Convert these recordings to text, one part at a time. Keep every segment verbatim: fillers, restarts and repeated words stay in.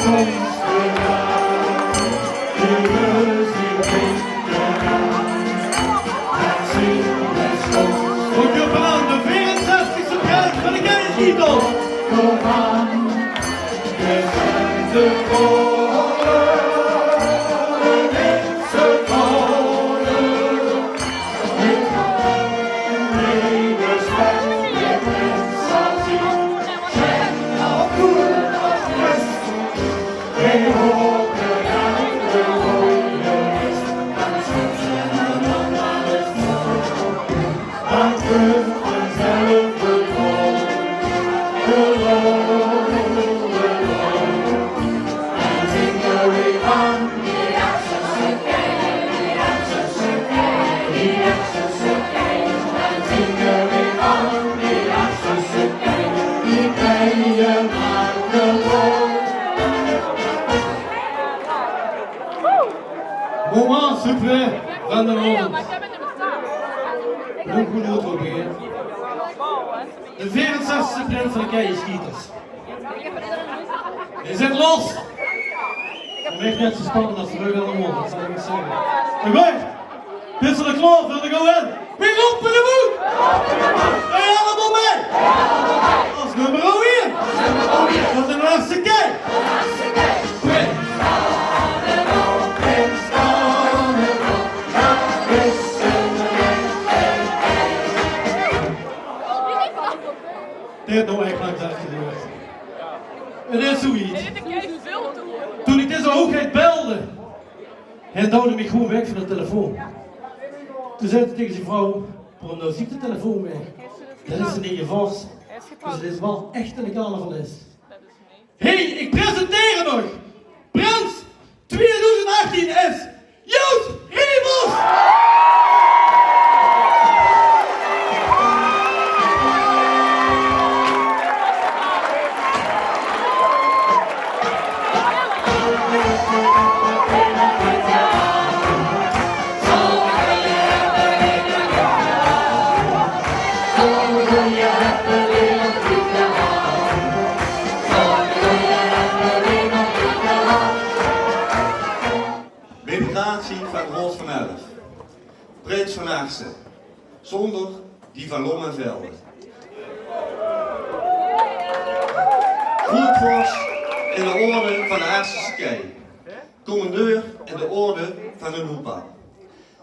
Good job aan de veerenzestigste prijs van de Keizertitel. Moment suprême van de aovend. Hoe good oet proberen. De veerenzestigste prins van de Keizertitel. Hae zit los. Hae is net zo spannend als de rug allemaal, dat zal ik zeggen. Maar goed, dit is de klaar voor de go in. We roepen de moed. Hey, allemaal mee. Als nummer één. Dat is de laatste keer. Dit nog echt langs uitgevoerd. Het is zoiets. Toen ik deze hoogheid belde, hij duwde mich gewoon weg van de telefoon. Toen zei hij tegen zijn vrouw: "Waarom nou ziet de telefoon weg? Dat is een eigen vors. Dus het is wel echt een carnavalist." Hey, ik presenteer hem nog. Prins tweeduizend achttien is Joost Rievers! Migratie van Roos van Elf. Prins van Aarse. Zonder die van Lom en Velde. Groeëtvors in de orde van de Aarse Kei. Commandeur in de orde van de Hoepa.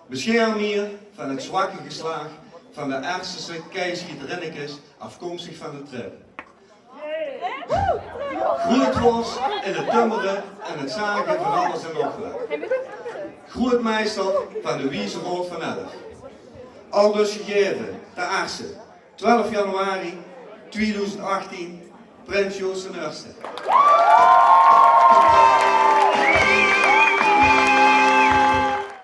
Beschermheer van het zwakke geslaag van de Aarse Keischieterinnekes, afkomstig van de Trip. Groeëtvors in het tummere en het zage van alles en nog wat. Groeëtmeister van de Wieze Raod van Elf. Aldus gegaeve te Aarse, twelf januari tweeduizend achttien, prins Joost d'n Eerste.